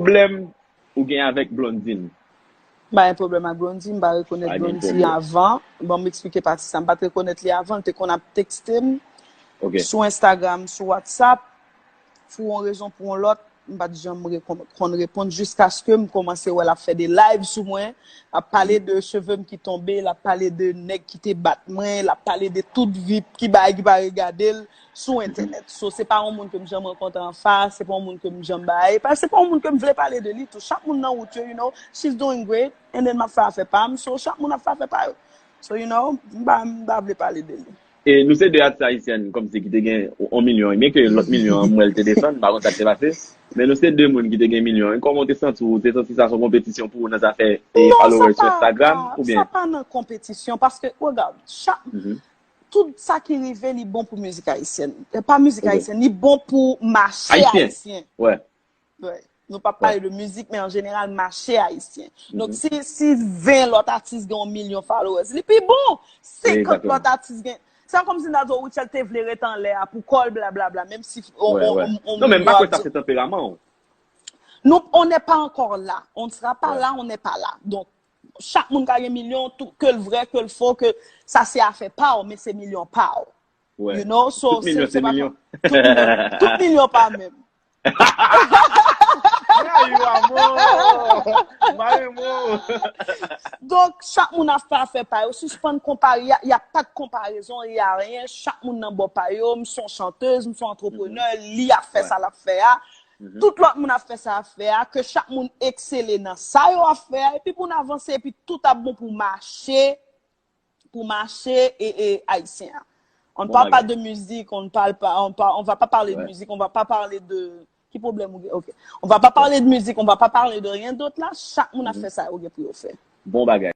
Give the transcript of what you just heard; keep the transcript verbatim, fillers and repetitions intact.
pwoblèm ou gen avèk Blondine? M pa gen pwoblèm ak Blondie, m pa rekonèt Blondie avan. Bon, m eksplike pati sa. M pa t rekonèt li avan, l te konn ap tekste m sou Instagram, sou WhatsApp, pou yon rezon, pou yon lòt, m pa t janm konn reponn jiskaske m kòmanse wè l ap fè de live sou mwen, ap pale de cheve m ki tonbe, l ap pale de nèg ki te bat mwen, l ap pale de tout vi ki bagay ki pa regade l sou entènèt. So, se pa yon moun ke m janm rankontre anfas, se pa yon moun ke m janm bay, pa, se pa yon moun ke m vle pale de li tou. Chak moun nan wout yo, you know, she's doing great, and then m ap fè afè pa m, so chak moun ap fè afè pa yo. So, you know, m pa, m pa vle pale de li. E nou se de atis ayisyèn kòmsi ki te gen yon milyon, byen ke lòt milyon an m wè l te desann, m pa konn sa k te pase. Men nou se de moun ki te gen milyon. Kòman w te santi w? Ou te santi sa se yon konpetisyon pou ou nan zafè e followers sou Instagram? Oubyen? Non, sa pa nan konpetisyon, paske, regard, chak, tout sa ki rive, li bon pou mizik ayisyèn. E pa mizik ayisyèn, li bon pou mache ayisyen. Wè. Wè. Nou p ap pale de mizik, men an jeneral, mache ayisyen. Donk, si, si ven lòt atis gen yon milyon followers, li pi bon. Senkant lòt atis gen. Se kòmsi n ta di w Rutshelle te vle ret anlè a pou kò l, blablabla, menm si on, on, on, on Non, men m pa kwè sa se tanperaman w. Nou, on n'est pas encore là. On ne sera pas là, on n'est pas là. Donk, chak moun ka gen milyon, tou, ke l vrè, ke l fo, ke sa se afè pa w, men se milyon pa w. You know? So, Tout milyon se milyon. Tout milyon, tout milyon pa menm. Ay, amò! Mari mwen! Donk, chak moun ap fè afè pa yo. Sispann konpare. Y a, y a pas de comparaison, y a rien. Chak moun nan bò pa yo. M se yon chantez, m se yon antreprenè. Li ap fè sa l ap fè a. Tout lòt moun ap fè sa ap fè a. Ke chak moun eksele nan sa yo ap fè a. Epi pou n avanse, epi tout ap bon pou mache. Pou mache e, e ayisyen an. On ne parle pas de musique, on ne parle pas, on, par- on va pas parler de musique, on va pas parler de. Ki pwoblèm ou gen? Ok. On va pas parler de musique, on va pas parler de rien d'autre là. Chak moun ap fè sa yo gen pou yo fè. Bon bagay.